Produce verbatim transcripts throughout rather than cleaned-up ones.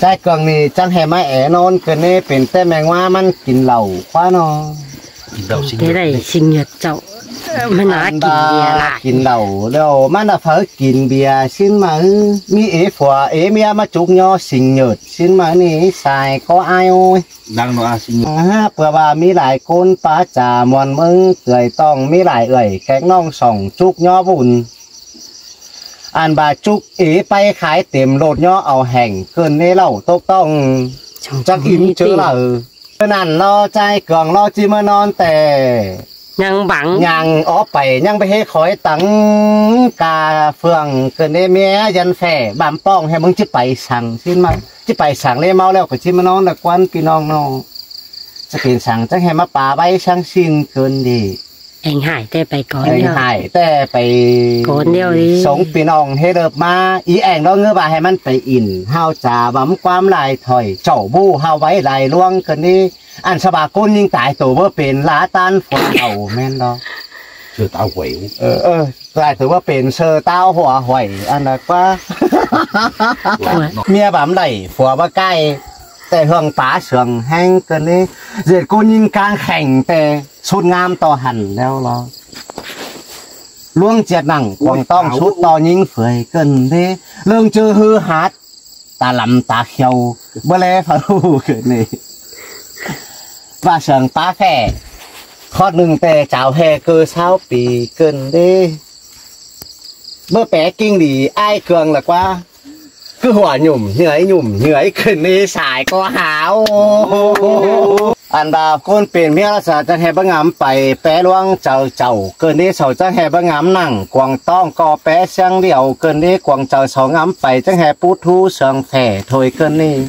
Chái Cương ꞌnị chắng hê ꞌmá é ꞌnón ꞌcọ ꞌnị pên ꞌtẹ ꞌme ꞌngúa ꞌmắn kin lảu ꞌquá ꞌnọ. Kin lảu ꞌsịn ꞌnhört. Kin lảu. Ăn ꞌva kin lảu ꞌlẹo ꞌmắn ꞌnạ phaư kin bia ꞌsịn ꞌmự. ꞌMí ế phua ế ꞌmía ꞌmá chúc ꞌnhó ꞌsịn ꞌnhört ꞌsịn ꞌmự ꞌnị sai ꞌcọ ai ôi. Đang ꞌnọ a ꞌsịn ꞌnhört. Pưa ꞌva ꞌmí lai ꞌcốn pá cha muôn ꞌmớng ꞌtưa ꞌtong ꞌmí lai ꞌlới kéng ꞌnọng sỏng chúc ꞌnhó bun. Ăn ꞌva chúc ế ꞌpay khai têm ꞌlột ꞌnhó au hẻng ꞌcợn ꞌnị ꞌlẹo tốc ꞌtong. Chắc im ꞌchớ đaư. ꞌChớ ꞌnặn ꞌlo Chái Cương ꞌlo ꞌchí ꞌmá ꞌnón ꞌtẹ. ꞌNhắng bắng. ꞌNhắng ók pay ꞌnhắng báu ꞌhế khói tắng ca phường ꞌcợn ꞌnị ꞌmía dăn phẻ bám ꞌpọng hê ꞌmứng ꞌchí pay săng ꞌsịn ꞌmự. ꞌChí pay săng ꞌlế ꞌmáu ꞌlẹo ꞌcọ ꞌchí ꞌmá ꞌnón ꞌnớ ꞌquán ꞌpi ꞌnọng ꞌnọ. Chắc kin săng chắc hê ꞌmá pá ꞌvạy săng ꞌsịn ꞌcợn đi. Eng hải ꞌtẹ pay cón ꞌlẹo. Eng hải ꞌtẹ pay cón ꞌlẹo đi. Sống ꞌpi ꞌnọng ꞌhế ꞌlợp ꞌmá. Í eng ꞌló ꞌngứ ꞌva hê ꞌmắn pay in. ꞌHáu chả bắm ꞌquám lai thỏi. Chảu ꞌbụ ꞌháu ꞌvạy lai ꞌluống ꞌcợn ꞌnị. Ăn ꞌsa ꞌva ꞌcốn ꞌnhính tai tô báu pên lá ꞌtán phua đau ꞌmen ꞌló. Sư táo huẩy. Ơ, ơ, tai tô báu pên sư táo hua huẩy. Ăn ꞌnạ ꞌquá. ꞌMía bắm đảy phua báu cai. ꞌTẹ hương pá sương ꞌhéng ꞌcợn ꞌnị. ꞌDệt ꞌcốn ꞌnhính cang khẻng ꞌtẹ. Sút ꞌngám ꞌto hẳn ꞌlẹo ꞌlo. ꞌLuống ꞌchiệt nẳng cuông ꞌtóng sút ꞌto ꞌnhính phưới ꞌcợn ꞌnị. ꞌLương ꞌchớ ꞌhứ hát. Ta lăm ta khiêu. Báu ꞌlé phaư ꞌcợn ꞌnị. ꞌVa sương pá phẻ. Khót ꞌnưng ꞌtẹ chảu hê ꞌcọ sáu pi ꞌcợn ꞌnị. Báu pé ꞌkính đi ai Cương ꞌlạ ꞌquá. ꞌCứ hua nhủm ꞌnhưới nhủm ꞌnhưới ꞌcợn ꞌnị sai ꞌcọ hảư. Ăn ꞌva ꞌcốn pên ꞌmía ꞌlạ ꞌsa chắng hê báu ngắm pay pé ꞌluống chaư chảu ꞌcợn ꞌnị sau chắng hê báu ngắm nẳng cuông ꞌtóng ꞌcọ pé ꞌsiếng điêu ꞌcợn ꞌnị cuông chaư sau ngắm pay chắng hê pút ꞌhú sương phẻ thôi ꞌcợn ꞌnị.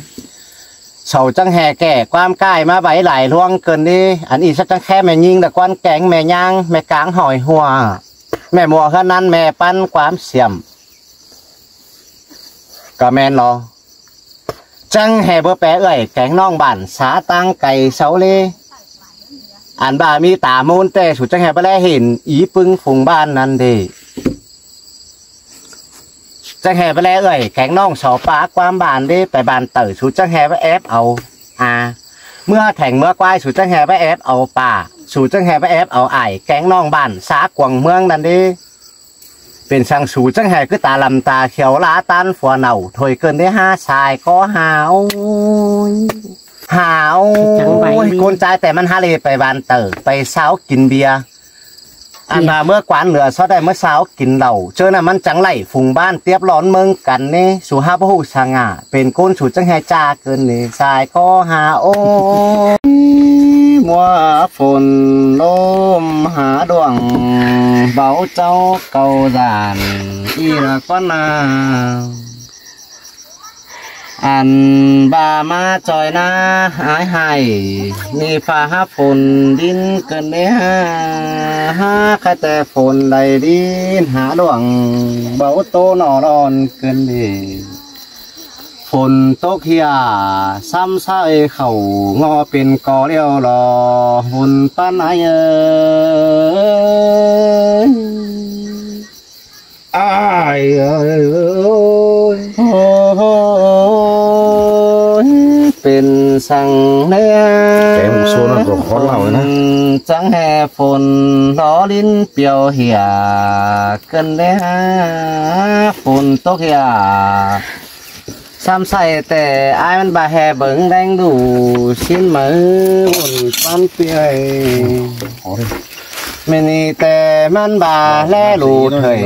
Sau chắng hê kẻ ꞌquám cai ꞌmá ꞌvạy lai ꞌluống ꞌcợn ꞌnị. Ăn ꞌnị ꞌsá chắng khé ꞌme ꞌnhính đa ꞌquán kéng ꞌme ꞌnháng ꞌme cáng hỏi hua. ꞌMe ꞌmua ꞌhướn ꞌnặn ꞌme ꞌpắn ꞌquám siêm. ꞌCọ ꞌmen ꞌlo. Chắng hê báu pé ꞌlới kéng ꞌnọng bản sá ꞌtáng cai sau ꞌlế. Ăn ꞌva ꞌmí ta ꞌmôn ꞌtẹ su chắng hê báu ꞌlé hên í ꞌpứng phung bản ꞌnặn đi. Chắng hê báu ꞌlé ꞌlới kéng ꞌnọng sau pá ꞌquám bản đi pay bản tảu su chắng hê báu ép au. A, ꞌmứa thẻng ꞌmứa ꞌquái su chắng hê báu ép au pả. Su chắng hê báu ép au ải kéng ꞌnọng bản sá cuông ꞌmướng ꞌnặn đi. Pên săng su chắng hê ꞌcứ ta lăm ta khiêu lá ꞌtán phua nảu thôi ꞌcợn ꞌnị hả sai ꞌcọ hảư. Hảư. ꞌCốn chái ꞌtẹ ꞌmắn hả ꞌlế pay bản tảu pay sáu kin bia. Ăn ꞌva ꞌmứa quán lưa sót đảy ꞌmứa sáu kin lảu. ꞌChớ ꞌnặn ꞌmắn chắng đảy phung bản tiếp lón ꞌmớng căn ꞌnị. Su hả báu ꞌhụ săng a. Pên ꞌcốn su chắng hê ꞌchạ ꞌcợn ꞌnị sai ꞌcọ hảư. ꞌMua phôn ꞌlốm hả đuông báu chảu cáu dản ꞌnị ꞌlạ ꞌquá ꞌnạ. Ăn ꞌva ꞌmá ꞌchoi ꞌná ải hải ꞌnị pha hả phôn đin ꞌcợn ꞌnị hả. Hả khai ꞌtẹ phôn đảy đin hả đuông báu tô ꞌnọ lon ꞌcợn ꞌnị. Phôn tốc hia sắm ꞌsái khảu ꞌngó pên co ꞌlẹo lo bun ꞌpắn ải ơi. Ai ơi. Ôi, pên săng ꞌnị. Cái một số nó còn khó lau nữa. Chắng hê phôn lo đin piêu hia ꞌcợn ꞌnị hả. Phôn tốc hia. Sắm ꞌsái ꞌtẹ ải ꞌmắn ꞌva hê bớng đen đu ꞌsịn ꞌmự bun ꞌpắn ꞌpi ơi. ꞌMen ꞌnị ꞌtẹ ꞌmắn ꞌva ꞌlé đu thời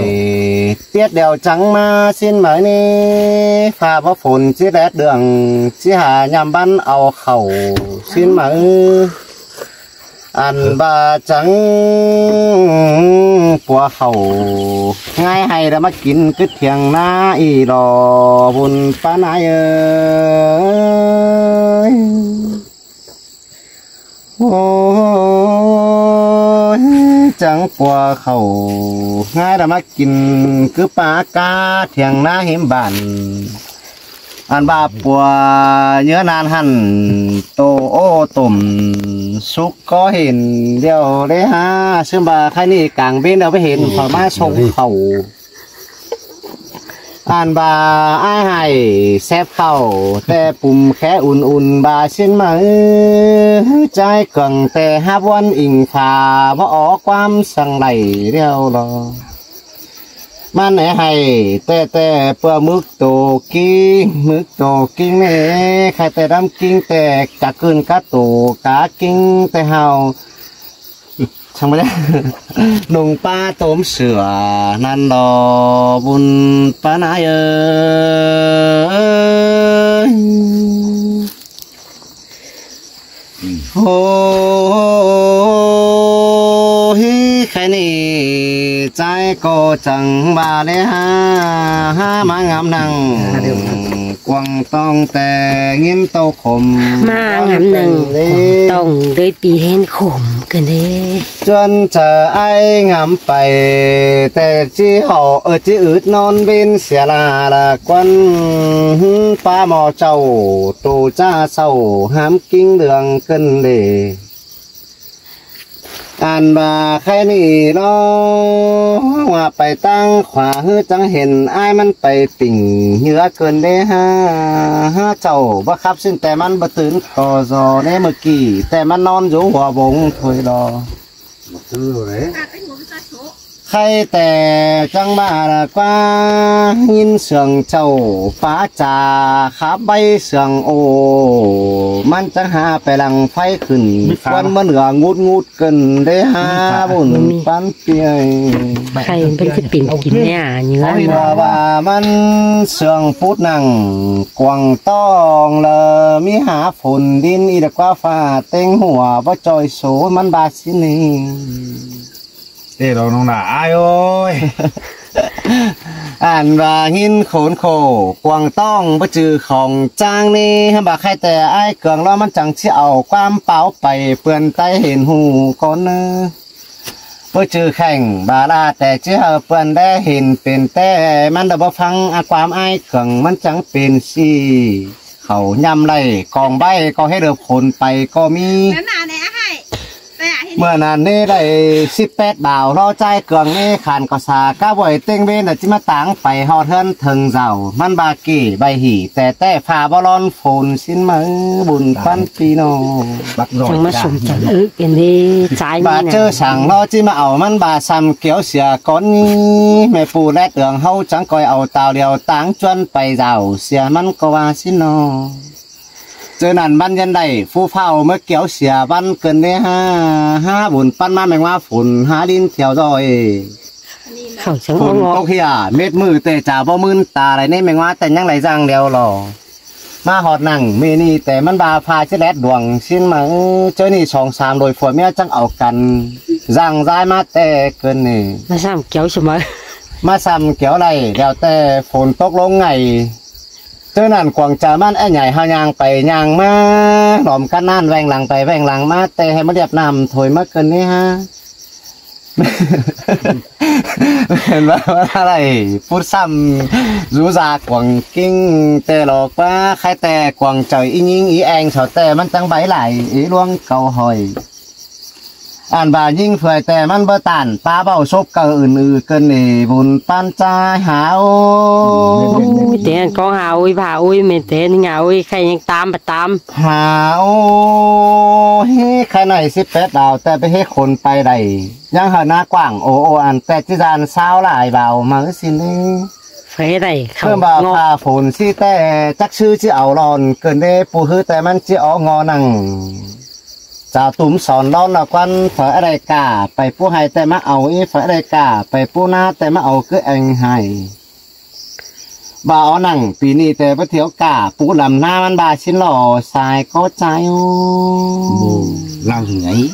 tiết đèo trắng ꞌmá ꞌsịn ꞌmự ꞌnị. Pha báu phôn ꞌchí đét đường ꞌchí hả nhằm bắn au khảu ꞌsịn ꞌmự. Ăn ꞌva chắng pua khảu ꞌngai ꞌhại đa ꞌmá kin ꞌcứt thiêng ꞌná ꞌnị lo bun ꞌpắn ải ơi. Ôi, chắng pua khảu ꞌngai đa ꞌmá kin ꞌcứ pá cá thiêng ꞌná hiêm bản. Ăn ꞌva pua ꞌnhớ ꞌnặn hẳn tô ô tủm súc có hên ꞌlẹo ꞌlế hả. ꞌSướng ꞌva khai ꞌnị cang ꞌvến ꞌlẹo ꞌvến hên khỏi ꞌmá sông khảu. Ăn ꞌva ải hảy sép khảu, ꞌtẹ pum khé ủn ủn ꞌva ꞌsịn ꞌmự. Chai cương ꞌtẹ háp ꞌvắn ing pha, báu ók ꞌquám săng đảy ꞌlẹo lo. ꞌMắn é hảy ꞌtẹ ꞌtẹ ꞌpưa mứk tô king, mứk tô king ꞌnị, khay ꞌtẹ đăm king ꞌtẹ chả ꞌcứn cá tô cá king ꞌtẹ hảư. Chắng ꞌva ꞌnung ꞌpá tốm sửa ꞌnặn lo, bun ꞌpá ꞌnái ơi. Ôi, khay ꞌnị chai ꞌcọ chắng ꞌva ꞌlế ha, ha ꞌmá ngắm năng. Quảng ꞌtong ꞌtẹ ꞌnghín tô khôm. ꞌMá ngắm năng. Quảng ꞌtong đới pi hên khôm ꞌcọ ꞌnị. ꞌChuôn chaư ải ngắm pay, ꞌtẹ ꞌchí hảư, ơ, ꞌchí ứt ꞌnón ꞌvến sia la la ꞌquắn, ꞌpá ꞌmo chảu, tô ꞌchạ sau, hám king đường ꞌcợn đê. Ăn ꞌva khay ꞌnị lo, ꞌva pay ꞌtáng khua ꞌhứ chắng hên ải ꞌmắn pay tỉnh nhứa ꞌcợn đê ha, ha chảu báu khắp ꞌsịn ꞌtẹ ꞌmắn báu tứn ꞌcọ ꞌdọ ꞌnị ꞌmự ꞌkị, ꞌtẹ ꞌmắn ꞌnón dú hua bông thôi lo. Khay ꞌtẹ chắng ꞌva la ꞌquá ꞌnghín sương chảu phá chả khắp báy sương ô, ꞌmắn chắng ha pay lăng pháy khửn, ꞌquắn ꞌmắn ưa ngút ngút ꞌcợn đê ha, bun ꞌpắn pi ơi. Khay ꞌpắn ꞌchí pin kin ꞌnị à, nhứa. Ôi, ꞌva ꞌva ꞌmắn sương pút năng Quảng ꞌtong lơ ꞌmí hả phôn đin ꞌnị đa ꞌquá pha ꞌtếng hua báu ꞌchoi số ꞌmắn ꞌva ꞌsịn ꞌnị. Tê lo ꞌnung nả ải ơi. Ăn ꞌva ꞌnghín khốn khổ Quảng ꞌtong báu ꞌchư khong chang ꞌnị, hăm ꞌva khay ꞌtẹ ải cương lo ꞌmắn chắng ꞌchí au ꞌquám páo pay ꞌpươn ꞌTáy hên hu cón ꞌnớ. Báu ꞌchư khẻng ꞌva la ꞌtẹ ꞌchí hảư ꞌpươn đé hên pên ꞌtẹ ꞌmắn đa báu ꞌphắng, a, ꞌquám ải cương ꞌmắn chắng pên ꞌsị. Khảu ꞌnhăm đảy cong báy ꞌcọ hé được khốn pay ꞌcọ ꞌmí. ꞌMưa nả ꞌnị đảy síp pét đảo lo chai cương ꞌnị khăn ꞌcọ sa cá ꞌvới ꞌtếng ꞌvến đa ꞌchí ꞌmá táng pay ꞌhọt ꞌhướn thơng dảu. ꞌMắn ꞌva kỉ bày hỉ ꞌtẹ ꞌtẹ pha báu ꞌlón phôn ꞌsịn ꞌmự, bun ꞌpắn pi ꞌnọng. Chắng ꞌmá sum chắng ứk ên ꞌnị, chai ꞌva ꞌnị nả. ꞌChớ săng lo ꞌchí ꞌmá au ꞌmắn ꞌva sam kéo sia cón ꞌnị, ꞌme pu ꞌlẹt ương ꞌháu chắng ꞌcoi au tao điêu táng ꞌchuôn pay dảu sia ꞌmắn ꞌcọ ꞌva ꞌsịn ꞌnọ. ꞌChớ ꞌnặn ꞌmắn ꞌdệt đảy phú phao ꞌmá kéo sia ꞌvắn ꞌcợn đê ha, ha bun ꞌpắn ꞌmá ꞌmeng ꞌmá phôn ha đin thiêu ꞌdội. Khảu chắng phôn ók ꞌtốc ꞌhịa mết ꞌmự ꞌtẹ chả báu ꞌmưn ta đảy ꞌnị, ꞌmeng ꞌmá ꞌtẹ ꞌnhắng đảy dang điêu lo. ꞌMá ꞌhọt năng ꞌmự ꞌnị ꞌtẹ ꞌmắn ꞌva pha ꞌchí ꞌlẹt đuông ꞌsịn ꞌmự. ꞌChớ ꞌnị song sam đôi phua ꞌmía chắng au căn dang ꞌdái ꞌmá ꞌtẹ ꞌcợn ꞌnị. ꞌMá sam kéo sia ꞌmự. ꞌMá sam kéo đảy điêu ꞌtẹ phôn ꞌtốc ꞌlống ngay. ꞌChớ ꞌnặn Quảng chaư ꞌmắn é nhảy hao ꞌnhang pay ꞌnhang ꞌmá, ꞌlóm căn ꞌnặn ꞌveng lăng pay ꞌveng lăng ꞌmá ꞌtẹ ꞌhế ꞌmá điệp năm thôi ꞌmá ꞌcợn ꞌnị ha. Hên ꞌva ꞌva đảy pút sam dú da Quảng king ꞌtẹ lo ꞌquá, khay ꞌtẹ Quảng chaư í ꞌnhính í eng sau ꞌtẹ ꞌmắn chắng báy lai í ꞌluống cau hỏi. Ăn ꞌva ꞌnhính phơi ꞌtẹ ꞌmắn báu tản ꞌpá báu sốp cau ưn ư ꞌcợn ꞌnị bun ꞌpắn chai hảu. Ôi, ꞌtẹ ꞌcóng hảu ôi, pha ôi, ꞌme ꞌtẹ ꞌnị hảu ôi, khay ꞌnhắng tam ꞌva tam. Hảu, hế khay ꞌnạy síp pét đảo ꞌtẹ ꞌpá hế khốn pay đảy. ꞌNhắng hảư ꞌná quảng ô ô ăn ꞌtẹ ꞌchí dan sáo lai báu ꞌmự ꞌsịn ꞌnị. Phải đảy khảu ꞌpưa ꞌva ngọ. Pha phôn ꞌsị ꞌtẹ chắc ꞌsứ ꞌchí au lon ꞌcợn đê pu ꞌhứ ꞌtẹ ꞌmắn ꞌchí ók ꞌngo năng. Chả tủm son lon ꞌnọ ꞌquắn phải đảy cả pay pu hảy ꞌtẹ ꞌmá au í, phải đảy cả pay pu ꞌná ꞌtẹ ꞌmá au cứ eng hảy. ꞌVa ók năng pi ꞌnị ꞌtẹ ꞌpá thiêu cả pu lăm ꞌná ꞌmắn ꞌva ꞌsịn lo sai ꞌcọ chai ô. Bố, lăng hỉ ngay.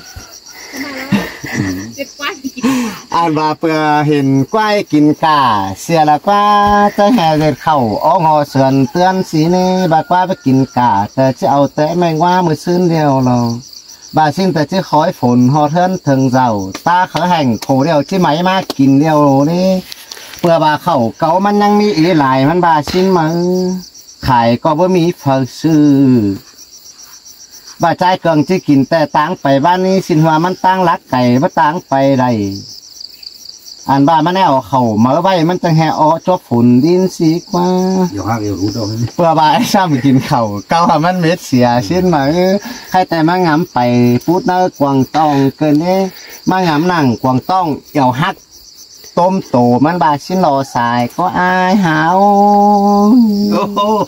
Ăn ꞌva ꞌpưa hên ꞌquái kin cả sia la ꞌquá, ꞌchớ ꞌhế ꞌdệt khảu ók ꞌngo sươn ꞌtướn ꞌsị ꞌnị, ꞌva ꞌquá ꞌpá kin cả, ꞌtẹ ꞌchí au ꞌtẹ ꞌmeng ꞌmá ꞌmự ꞌsướng điêu lo. ꞌVa ꞌsịn ꞌtẹ ꞌchí khói phôn ꞌhọt ꞌhướn thơng dảu, ta khói hẻng khổ điêu ꞌchí máy ꞌmá kin điêu ꞌnị. ꞌPưa ꞌva khảu cáu ꞌmắn ꞌnhắng ꞌmí ế lai ꞌmắn ꞌva ꞌsịn ꞌmự, khai ꞌcọ báu ꞌmí phaư sư. ꞌVa chai cương ꞌchí kin ꞌtẹ táng pay ꞌván ꞌnị ꞌsịn ꞌhua ꞌmắn táng lác cay báu táng pay đảy. Ăn ꞌva ꞌmắn é au khảu máư ꞌvạy ꞌmắn ꞌchăng ꞌhẹ ók chuốp phủn đin sí ꞌquá. Dẻo hák dẻo rút au. ꞌPưa ꞌva ꞌchăm kin khảu ꞌcáu hảư ꞌmắn mết sia ꞌsịn ꞌmự. Khay ꞌtẹ ꞌmá ngắm pay pút ꞌnớ Quảng Tong ꞌcợn ꞌnị. ꞌMá ngắm nẳng Quảng Tong dẻo hák tôm tô ꞌmắn ꞌva ꞌsịn lo sai ꞌcọ ải hảư.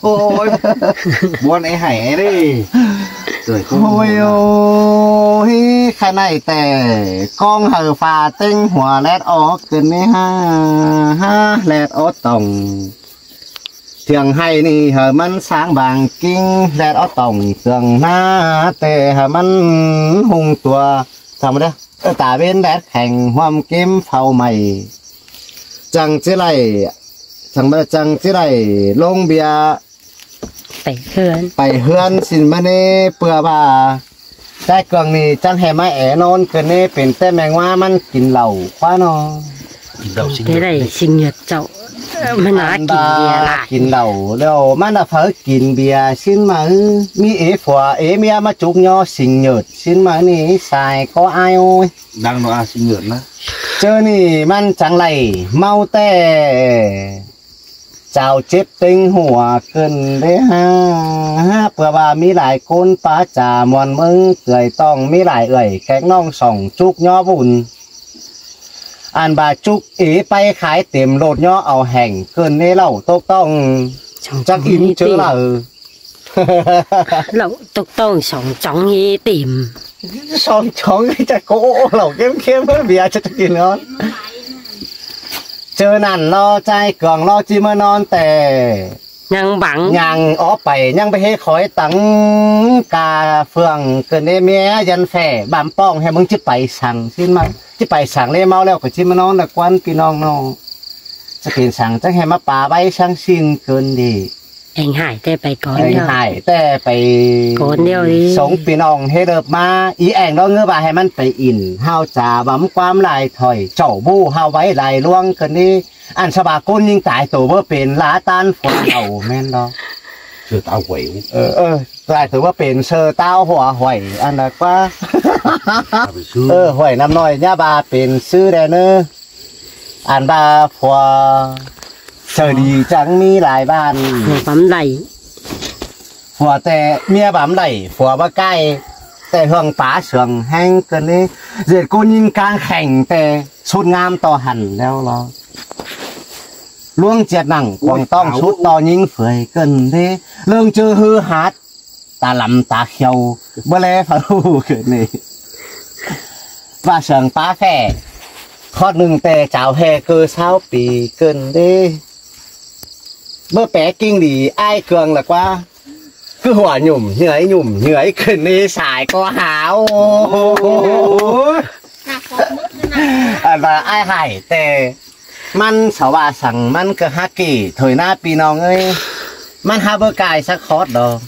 Ôi, buôn é hảy é đi. Ôi ôi, ꞌkhạy ꞌnị ꞌtẹ ꞌcóng hảư pha ꞌtếng hua ꞌlẹt ók ꞌcợn ꞌnị ha, ha ꞌlẹt ók tỏng. Thiêng ꞌhạy ꞌnị hảư ꞌmắn sáng bang king, ꞌlẹt ók tỏng thiêng ꞌná ꞌtẹ hảư ꞌmắn ꞌhung tua. Chăm ꞌmá đé, ơ, ta ꞌvến ꞌlẹt kheng ꞌhuôm ꞌkêm phau mảy. Chăng ꞌchí đảy, chăng ꞌmá chăng ꞌchí đảy ꞌlống bia pay ꞌhướn, pay ꞌhướn ꞌsịn ꞌmá ꞌnị ꞌpưa ꞌva. Chai Cương ꞌnị chắng ꞌhẹ ꞌmá é ꞌnón ꞌcợn ꞌnị pên ꞌtẹ ꞌme ꞌnguá ꞌmắn kin lảu ꞌquá ꞌnọ. Kin lảu ꞌsịn ꞌnhört. Thế đảy ꞌnị. ꞌSịn ꞌnhört chảu. Ơ, ꞌmắn ꞌnhá kin bia lai. Ăn ꞌva kin lảu ꞌlẹo ꞌmắn ꞌnhá phaư kin bia ꞌsịn ꞌmự. ꞌMí ế phua ế ꞌmía ꞌmá chúc ꞌnhó ꞌsịn ꞌnhört ꞌsịn ꞌmự ꞌnị sai ꞌcọ ải ôi. Đang ꞌnọ a ꞌsịn ꞌnhört ꞌná. ꞌChớ ꞌnị ꞌmắn chắng đảy ꞌmáu ꞌtẹ chảu chếp ꞌtếng hua ꞌcợn ꞌlế ha. Ha, ꞌpưa ꞌva ꞌmí lai ꞌcốn pá cha muôn ꞌmớng ꞌtưa ꞌtong ꞌmí lai ơi kéng ꞌnọng sỏng chúc ꞌnhó bun. Ăn ꞌva chúc ế ꞌpay khai têm ꞌlột ꞌnhó au hẻng ꞌcợn ꞌnị lảu tốc ꞌtọng. Chắc im ꞌchớ lảu. Lảu tốc ꞌtọng sỏng chóng ế têm. Sỏng chóng chắc ꞌcọ lảu ꞌkêm ꞌkêm ꞌmớ bia chắc kin ꞌnón. ꞌChớ ꞌnặn ꞌlo Chai Cương ꞌlo ꞌchí ꞌmá ꞌnón ꞌtẹ. ꞌNhắng bang. ꞌNhắng ók pay, ꞌnhắng pay ꞌhế khói tắng ca phường ꞌcợn ꞌnị ꞌmía dăn phẻ băm ꞌpọng ꞌhế ꞌmứng ꞌchí pay săng ꞌsịn ꞌmá. ꞌChí pay săng ꞌlế ꞌmáu ꞌlẹo ꞌcọ ꞌchí ꞌmá ꞌnón ꞌnớ ꞌquán ꞌpi ꞌnọng ꞌnọ. Chắc pên săng chắc ꞌhế ꞌmá pa ꞌvạy săng ꞌsịn ꞌcợn đi. Eng hải ꞌtẹ pay cón ꞌlẹo. Eng hải ꞌtẹ pay cón ꞌlẹo đi. Sống ꞌpi ꞌnọng ꞌhế đớp ꞌmá. Í eng ꞌló ꞌngứ ꞌva ꞌhế ꞌmắn pay ỉn. ꞌHáu chả băm ꞌquám lai thỏi. Chảu ꞌbụ ꞌháu ꞌvạy lai ꞌluống ꞌcợn ꞌnị. Ăn ꞌsa ꞌva ꞌcốn ꞌnhính tai tô báu pên, lả ꞌtan phua đaư ꞌmen ꞌló. ꞌSơ táo huổi. Ơ, ơ, tai tô báu pên ꞌsơ táo hua huổi, ăn ꞌnặn ꞌquá. Pên ꞌsứ. Ơ, huổi ꞌnặm ꞌnọi ꞌnhá ꞌva pên ꞌsứ đe ꞌnớ. Ăn ꞌva phua ꞌchớ đi chắng ꞌmí lai ꞌván. Phua băm đảy. Phua ꞌtẹ ꞌmía băm đảy, phua báu ꞌcại, ꞌtẹ hương pá sương ꞌhéng ꞌcợn ꞌnị. ꞌDệt ꞌcốn ꞌnhính cang khẻng ꞌtẹ sút ꞌngám ꞌto hẳn ꞌlẹo ꞌlo. ꞌLuống ꞌchiệt nẳng Quảng Tong sút ꞌto ꞌnhính phưới ꞌcợn ꞌnị. ꞌLương ꞌchớ ꞌhứ hák ta lăm ta kheo, báu ꞌlé phaư ꞌcợn ꞌnị. ꞌVa sương pá phẻ, khót ꞌnưng ꞌtẹ chảu ꞌhế ꞌcọ ꞌsáo pi ꞌcợn ꞌnị. Báu pé king đi ai Cương lỏ ꞌquá. ꞌCứ hua nhủm ꞌnhưới nhủm ꞌnhưới ꞌcợn ꞌnị sai ꞌcọ hảư. Ăn ꞌva ai hải ꞌtẹ. ꞌMắn sau ꞌva săng ꞌmắn ꞌcọ hák kỉ thôi ꞌná ꞌpi ꞌnọng ơi. ꞌMắn hák báu ꞌcại sắc khót đo.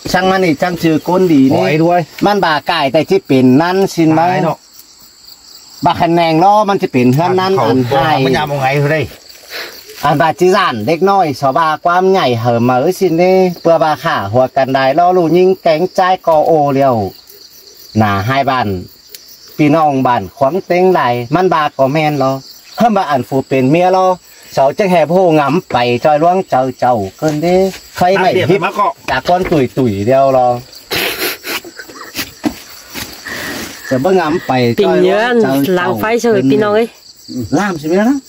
Săng ꞌmắn ꞌnị chắng ꞌchư ꞌcốn đi ꞌnị. ꞌMắn ꞌva ꞌcại ꞌtẹ ꞌchí pên ꞌnặn ꞌsịn ꞌmá. ꞌVa khăn ꞌneng ꞌlo ꞌmắn ꞌchí pên ꞌhướn ꞌnặn ăn hải. Ăn ꞌva ꞌchí dản đếc ꞌnọi sau ꞌva ꞌquám nhảy hảư máư ꞌsịn ꞌnị. ꞌPưa ꞌva khả hua căn đai ꞌlo ꞌlụk ꞌnhính kéng ꞌchái ꞌcọ ô ꞌlẹo. Nả ꞌhại bản ꞌpi ꞌnọng bản khuống ꞌtếng lai ꞌmắn ꞌva ꞌcọ ꞌmen ꞌlo. ꞌHớm ꞌva ăn phủ pên ꞌmía ꞌlo. Sau chắng ꞌhế báu ꞌhụ ngắm pay ꞌchoi ꞌluống chaư chảu ꞌcợn ꞌnị. Khay mảy híp chả ꞌquán tủi tủi ꞌlẹo ꞌlo. Sau báu ngắm pay ꞌchoi ꞌluống chaư chảu ꞌcợn ꞌnị. Lam ꞌsịn ꞌmía ꞌnớ.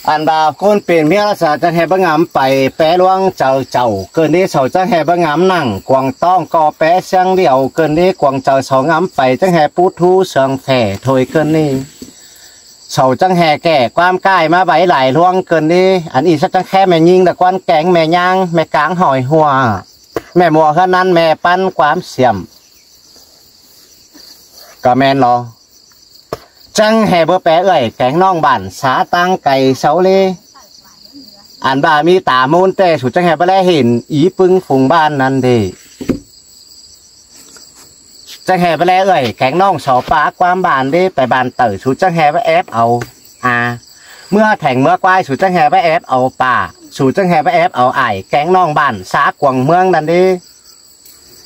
Ăn ꞌva ꞌcốn pên ꞌmía ꞌlạ sau chắng ꞌhế báu ngắm pay pé ꞌluống chaư chảu ꞌcợn ꞌnị, sau chắng ꞌhế báu ngắm nẳng Quảng Tong ꞌcọ pé ꞌsiếng điêu ꞌcợn ꞌnị, quảng chaư sau ngắm pay chắng ꞌhế pút ꞌhú sương phẻ thôi ꞌcợn ꞌnị. Sau chắng ꞌhế kẻ ꞌquám ꞌcại ꞌmá ꞌvạy lai ꞌluống ꞌcợn ꞌnị, ăn ꞌnị sau chắng ꞌhế ꞌme ꞌnhính đa ꞌquán kéng ꞌme ꞌnháng, ꞌme cáng hỏi hua, ꞌme ꞌmua ꞌhướn ꞌnặn ꞌme ꞌpắn ꞌquám siêm. ꞌCọ ꞌmen ꞌlo. Chắng ꞌhế báu pé ꞌlới kéng ꞌnọng bản sá ꞌtáng cay sau ꞌlế. Ăn ꞌva ꞌmí ta ꞌmôn ꞌtẹ su chắng ꞌhế báu ꞌlé hên í ꞌpứng phung bản ꞌnặn đi. Chắng ꞌhế báu ꞌlé ꞌlới kéng ꞌnọng sau pá ꞌquám bản đi, pay bản taư su chắng ꞌhế báu ép au. À, ꞌmưa thẻng ꞌmưa ꞌquái su chắng ꞌhế báu ép au pả, su chắng ꞌhế báu ép au ải kéng ꞌnọng bản sá cuông ꞌmướng ꞌnặn đi.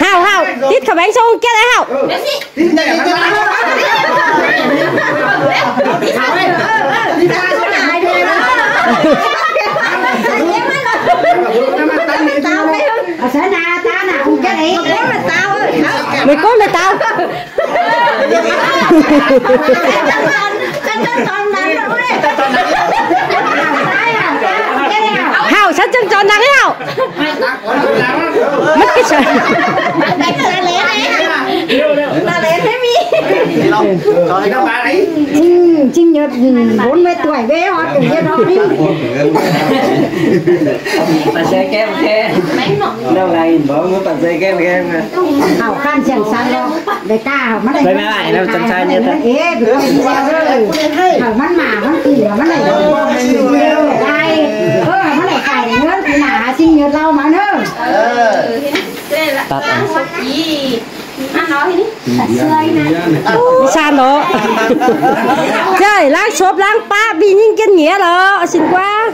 Hảo, Hảo, tít khả bánh sông kiết đấy Hảo. Mày cốt mày tao. Hảo, sắp chân tròn nắng Hảo. Mất cái sợ. Sinh nhật, ừ, bốn mươi tuổi với họ tự nhiên họ đi. Bà xe kem khe. Đâu là hình bóng của bà xe kem khe mà. Hảo khan sẵn sàng rồi. Để ta hảo mắn này. Bye bye, nó chăm sóc như thế. Ê, bye bye. Hảo mắn mà, mắn kì, hảo mắn này. Ai, ơ, hảo mắn này cài để nhớ, thì là sinh nhật lâu mà nữa. Tắt à? Xa nó. Trời, lăng sốp, lăng pá, bị nhìn kiên nghĩa đó, xin quá.